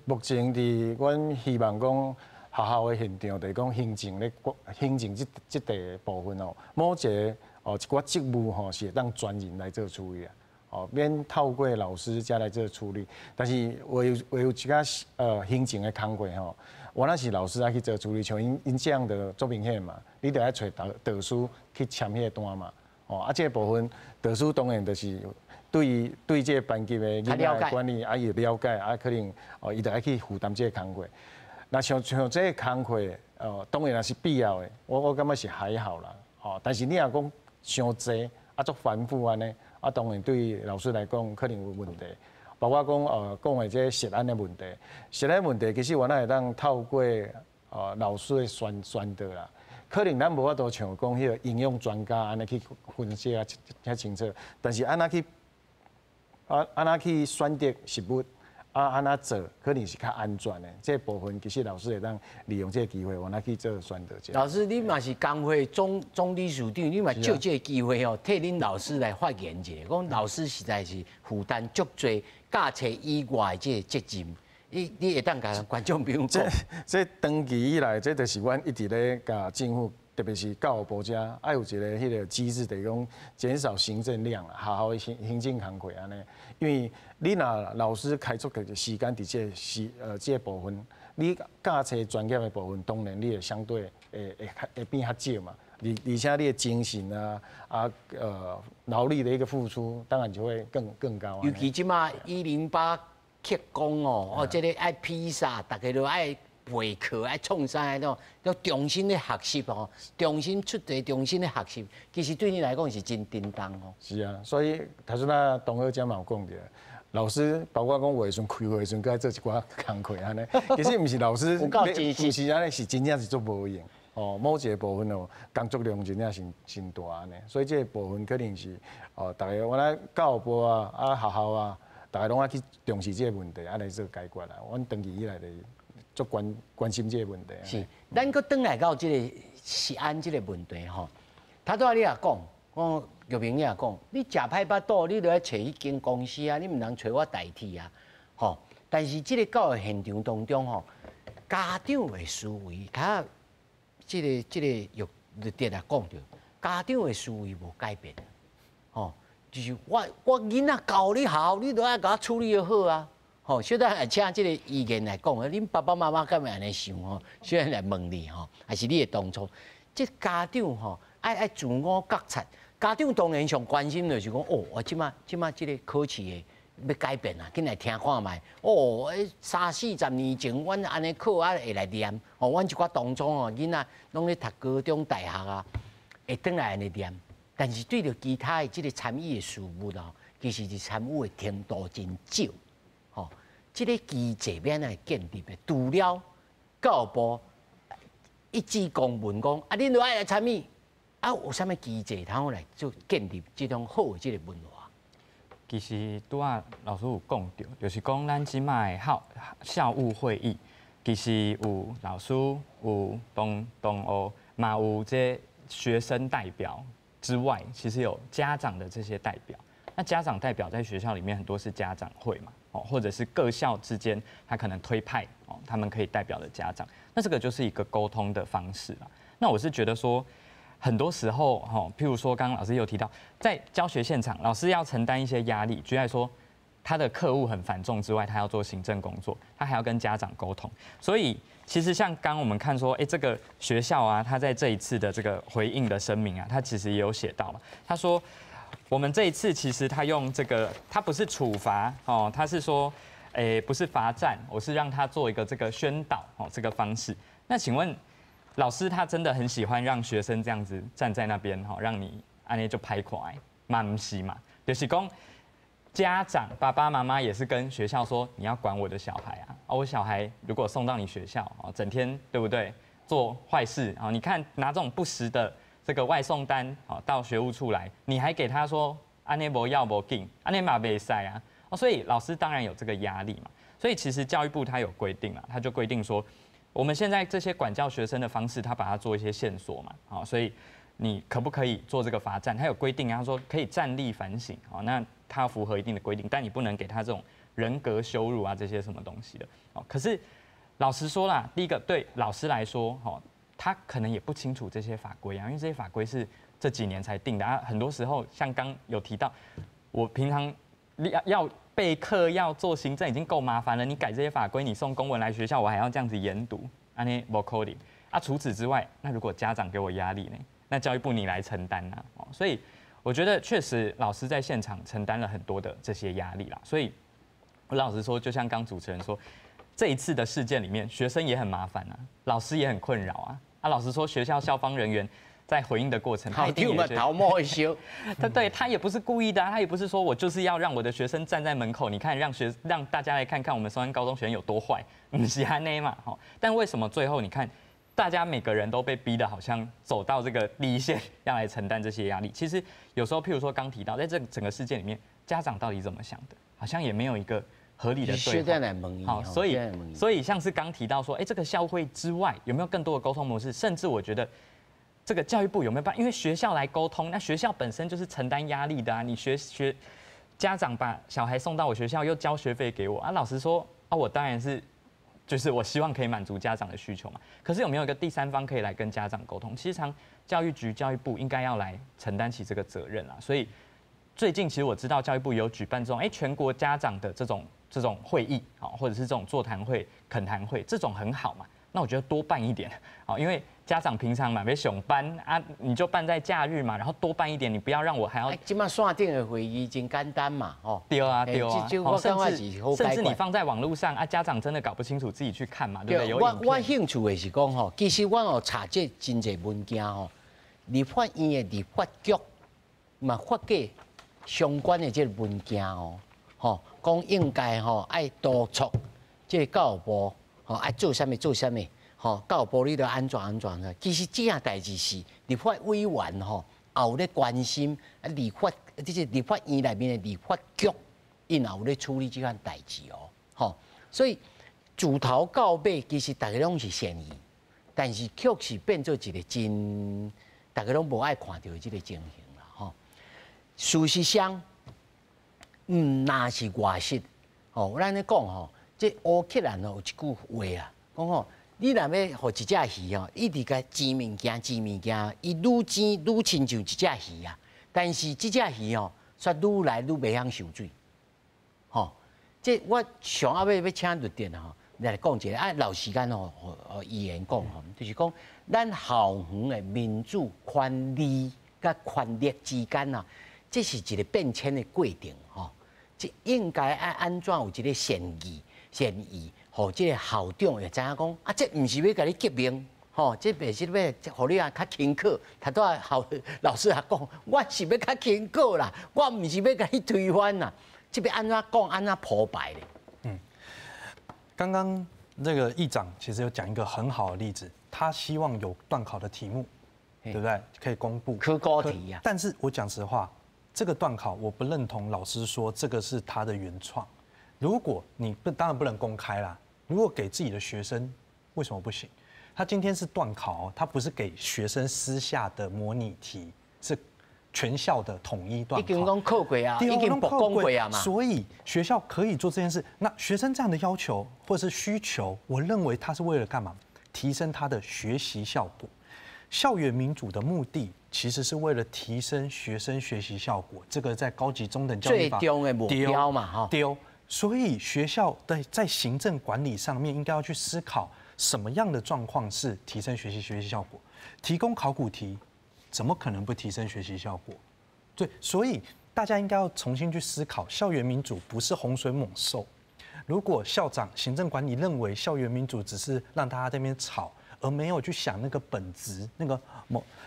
目前伫阮希望讲学校的现状，就是讲行政咧，行政这块部分哦，某一个哦一寡职务吼是会当专人来做处理啊，哦免透过老师才来做处理。但是有一寡行政的工课吼，原来是老师爱去做处理，像𪜶这样的足明显嘛，你著爱揣导师去签彼个单嘛，哦啊这个部分导师当然就是。对这个班级的囡仔的管理，啊，伊了解，啊，可能哦，伊就爱去负担这个工课。那像这个工课，哦，当然也是必要的，我感觉是还好啦，哦，但是你若讲伤济，啊，足繁复按呢，啊，当然对老师来讲可能有问题。包括讲讲的这个食安的问题，食安问题其实原来会当透过老师的宣导啦。可能咱无法度像讲彼个营养专家按呢去分析啊遐清楚，但是按怎去按怎去选择食物，啊，按怎做可能是较安全的。这部分其实老师会当利用这个机会，原来去做宣导。老师，你嘛是工会总理事长，你嘛借这个机会哦，替恁老师来发言一下，讲老师实在是负担足济教册以外的这个责任。你会当共观众朋友讲。这长期以来，这就是阮一直咧共政府，特别是教育部遮，爱有一个彼个机制，就是讲减少行政量啦，学校的行政工课按呢。因为你若老师开足个时间伫这个时这个部分，你教册专业的部分，当然你会相对会变较少嘛。而且你的精神啊劳力的一个付出，当然就会更高。尤其这马108缺工哦，哦，这个爱披萨，大家都爱备课，爱创啥那种，要重新咧学习吼，重新出题，重新咧学习，其实对你来讲是真沉重哦。是啊，所以头先仔同学遮嘛有讲著，老师包括讲有的时阵开会的时阵，阁爱做一寡工课按呢。其实毋是老师，毋是按呢，是真正是足无闲。哦，某一个部分哦，工作量真正真真大按呢，所以这个部分可能是哦，逐个我来教育部啊、啊学校啊，逐个拢爱去重视这个问题，啊来做解决啦。阮长期以来就是足关关心这个问题。是，咱阁转来到这个食安这个问题吼，头拄仔你也讲，讲玉明你也讲，你食歹腹肚，你就爱揣彼间公司啊，你毋通揣我代替啊，吼。但是这个教育现场当中吼，家长的思维，较这个玉德也讲著，家长的思维无改变，吼，就是我囡仔交你学校，你都爱共我处理好啊，吼。小等下请这个意见来讲，恁爸爸妈妈敢会按呢想吼？小等来问你吼，还是你的当初，这家长吼爱自我觉察，家长当然上关心就是讲，哦，我这马这马这个考试的欲改变啊，紧来听看觅。哦，三四十年前，阮按呢考啊会来念。哦，阮一寡同窗哦，囡仔拢咧读高中、大学啊，会转来按呢念。但是对著其他的这个参与的事物哦，其实是参与的程度真少。吼，这个机制欲按怎建立的？除了教育部一纸公文讲，啊，恁都爱来参与，啊，有啥物机制通好来做建立这种好的这个文化？其实拄仔老师有讲著，就是讲咱这马的校校务会议，其实有老师、有同同学，嘛有这学生代表之外，其实有家长的这些代表。那家长代表在学校里面很多是家长会嘛，哦，或者是各校之间他可能推派哦，他们可以代表的家长。那这个就是一个沟通的方式啦。那我是觉得说，很多时候，哈，譬如说，刚刚老师有提到，在教学现场，老师要承担一些压力，举例来说，他的课务很繁重之外，他要做行政工作，他还要跟家长沟通。所以，其实像刚我们看说，哎，这个学校啊，他在这一次的这个回应的声明啊，他其实也有写到了，他说，我们这一次其实他用这个，他不是处罚哦，他是说，哎，不是罚站，我是让他做一个这个宣导哦，这个方式。那请问，老师他真的很喜欢让学生这样子站在那边哈，让你按呢就歹看，嘛毋是嘛，就是讲家长爸爸妈妈也是跟学校说，你要管我的小孩啊，啊我小孩如果送到你学校啊，整天对不对做坏事啊？你看拿这种不实的这个外送单啊到学务处来，你还给他说按呢无要无紧，按呢嘛袂使啊，哦所以老师当然有这个压力嘛，所以其实教育部他有规定啊，他就规定说，我们现在这些管教学生的方式，他把它做一些限缩嘛，好，所以你可不可以做这个罚站？他有规定啊，他说可以站立反省，好，那他符合一定的规定，但你不能给他这种人格羞辱啊这些什么东西的，哦。可是老实说啦，第一个对老师来说，哈，他可能也不清楚这些法规啊，因为这些法规是这几年才定的啊，很多时候像刚有提到，我平常要备课要做行政已经够麻烦了，你改这些法规，你送公文来学校，我还要这样子研读，按呢无可能啊。除此之外，那如果家长给我压力呢？那教育部你来承担啊。所以我觉得确实老师在现场承担了很多的这些压力啦。所以我老实说，就像刚主持人说，这一次的事件里面，学生也很麻烦啊，老师也很困扰啊。啊，老实说，学校校方人员在回应的过程，他一定头毛会烧。他对他也不是故意的，他也不是说我就是要让我的学生站在门口，你看让大家来看看我们松山高中学生有多坏，毋是按呢嘛，吼。但为什么最后你看，大家每个人都被逼的好像走到这个第一线，要来承担这些压力？其实有时候，譬如说刚提到，在这整个事件里面，家长到底怎么想的，好像也没有一个合理的对话。好，所以像是刚提到说，哎，这个校会之外有没有更多的沟通模式？甚至我觉得，这个教育部有没有办？因为学校来沟通，那学校本身就是承担压力的啊。你学家长把小孩送到我学校，又交学费给我啊。老实说啊，我当然是就是我希望可以满足家长的需求嘛。可是有没有一个第三方可以来跟家长沟通？其实常教育局、教育部应该要来承担起这个责任啊。所以最近其实我知道教育部有举办这种全国家长的这种会议啊，或者是这种座谈会、恳谈会，这种很好嘛。那我觉得多办一点，好，因为家长平常嘛，欲上班啊，你就办在假日嘛，然后多办一点，你不要让我还要。这马线顶的会议真简单嘛，哦。对啊，对啊。甚至你放在网路上啊，家长真的搞不清楚，自己去看嘛，对不对？我兴趣的是讲吼，其实我有查这真济文件吼，立法院的立法局嘛发过相关的这个文件哦，吼，讲应该吼爱督促这个教育部吼爱做啥物做啥物。吼，教育部你著按怎按怎的？其实这件代志是立法委员吼，也有咧关心啊。立法这个立法院内面的立法局，𪜶也有咧处理这款代志哦。吼，所以自头到尾，其实大家拢是善意，但是却是变做一个真，大家拢无爱看著的这个情形啦。吼，事实上，毋若是外食，吼，咱咧讲吼，这乌克兰哦有一句话啊，讲吼，你若欲予一只鱼吼，一直共煎物件煎物件，伊愈煎愈亲像一只鱼啊。但是这只鱼吼，却愈来愈袂晓泅水。吼，这我上后尾欲请律典吼来讲一下，啊，留时间吼，予议员讲吼，就是讲咱校园的民主权利佮权力之间啊，这是一个变迁的过程吼。这应该爱按怎有一个善意善意，予这个校长会知影讲，啊，这毋是欲共你革命，吼，这袂是欲予你啊较轻巧。头拄仔校老师也讲，我是欲较轻巧啦，我毋是欲共你推翻啦。这欲按怎讲，按怎铺排咧？刚刚那个议长其实有讲一个很好的例子，他希望有段考的题目，对不对？可以公布考古题啊。但是我讲实话，这个段考我不认同老师说这个是他的原创。如果你不当然不能公开啦。如果给自己的学生，为什么不行？他今天是段考，他不是给学生私下的模拟题，是全校的统一段考。已经讲考过啊，已经曝光过啊嘛。所以学校可以做这件事。那学生这样的要求或者是需求，我认为他是为了干嘛？提升他的学习效果。校园民主的目的其实是为了提升学生学习效果。这个在高级中等教育法最终的目标嘛，哈。对。所以学校的在行政管理上面应该要去思考什么样的状况是提升学习效果，提供考古题，怎么可能不提升学习效果？对，所以大家应该要重新去思考，校园民主不是洪水猛兽。如果校长、行政管理认为校园民主只是让大家在那边吵，而没有去想那个本质、那个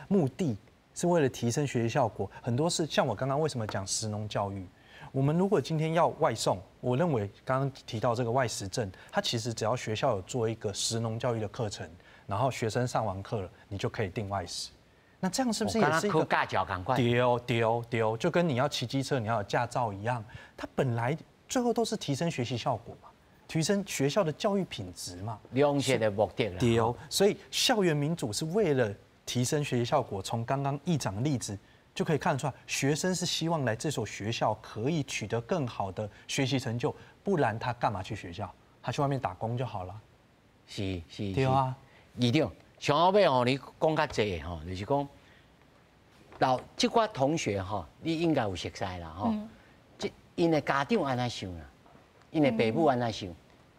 目的是为了提升学习效果，很多事像我刚刚为什么讲食农教育？我们如果今天要外送，我认为刚刚提到这个外食证，它其实只要学校有做一个食农教育的课程，然后学生上完课了，你就可以订外食。那这样是不是也是一个驾照仝款？对对对，就跟你要骑机车你要有驾照一样，它本来最后都是提升学习效果嘛，提升学校的教育品质嘛，良善的目的啦。对，所以校园民主是为了提升学习效果。从刚刚议长的例子就可以看得出来，学生是希望来这所学校可以取得更好的学习成就，不然他干嘛去学校？他去外面打工就好了。是是。对啊，议长，上后尾吼，你讲较济吼，就是讲，老这寡同学吼，你应该有熟似啦吼。这𪜶的家长按怎想啦？𪜶的爸母按怎想？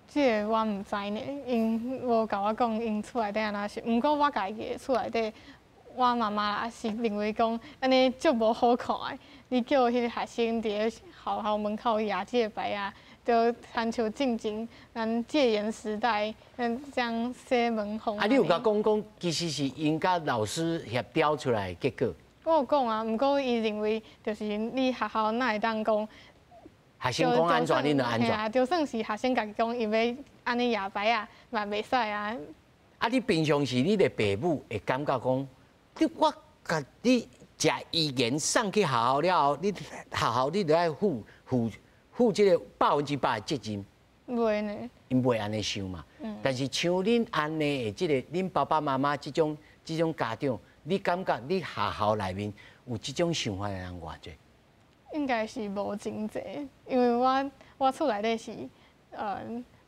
这个我毋知呢，𪜶无共我讲𪜶厝内底按怎想。毋过我家己的厝内底，我妈妈啦是认为讲按呢足无好看的。你叫彼个学生伫咧学校门口举这个牌仔，就亲像进前咱戒严时代，咱这样洗门风。啊，你有共讲讲，其实是𪜶佮老师协调出来的结果。我有讲啊，毋过伊认为就是你学校哪会当讲，学生讲按怎，恁就按怎。啊，就算是学生家己讲，伊欲按呢举牌仔，嘛袂使啊。啊，你平常时你的爸母会感觉讲，你我共你食医研送去学校了后，你学校你著爱负这个100%的责任。袂呢。𪜶袂按呢想嘛。但是像恁按呢的这个，恁爸爸妈妈这种家长，你感觉你学校内面有这种想法的人偌济？应该是无真济，因为我厝内底是，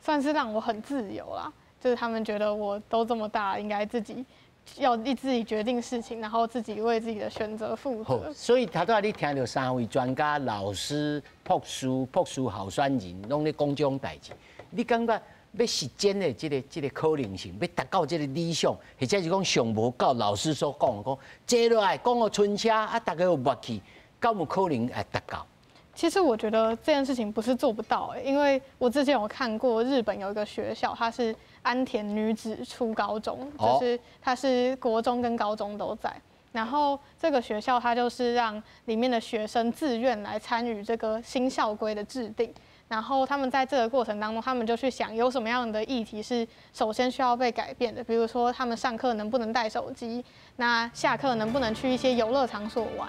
算是让我很自由啦。就是他们觉得我都这么大，应该自己要自己决定事情，然后自己为自己的选择负责。所以头拄仔你听著三位专家、老师、博士、博士候选人，拢咧讲这种代志，你感觉欲實踐的這個可能性，欲達到這個理想，或者是講上無夠老師所講講，坐落來講予春車啊，大家有默契，敢有可能會達到？其實我覺得這件事情不是做不到，欸，因為我之前有看過日本有一個學校，它是安田女子初高中，就是它是國中跟高中都在。然後這個學校它就是讓裡面的學生自願來參與這個新校規的制定。然後他們在這個過程當中，他們就去想有什麼樣的議題是首先需要被改變的，比如說他們上課能不能帶手機，那下課能不能去一些遊樂場所玩，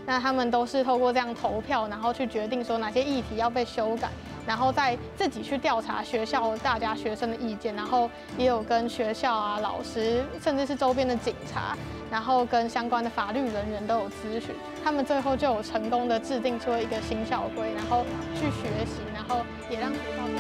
那他們都是透過這樣投票，然後去決定說哪些議題要被修改，然後再自己去調查學校大家學生的意見，然後也有跟學校啊、老師，甚至是周邊的警察，然後跟相關的法律人員都有諮詢，他們最後就有成功的制定出了一個新校規，然後去學習，然後也讓學校。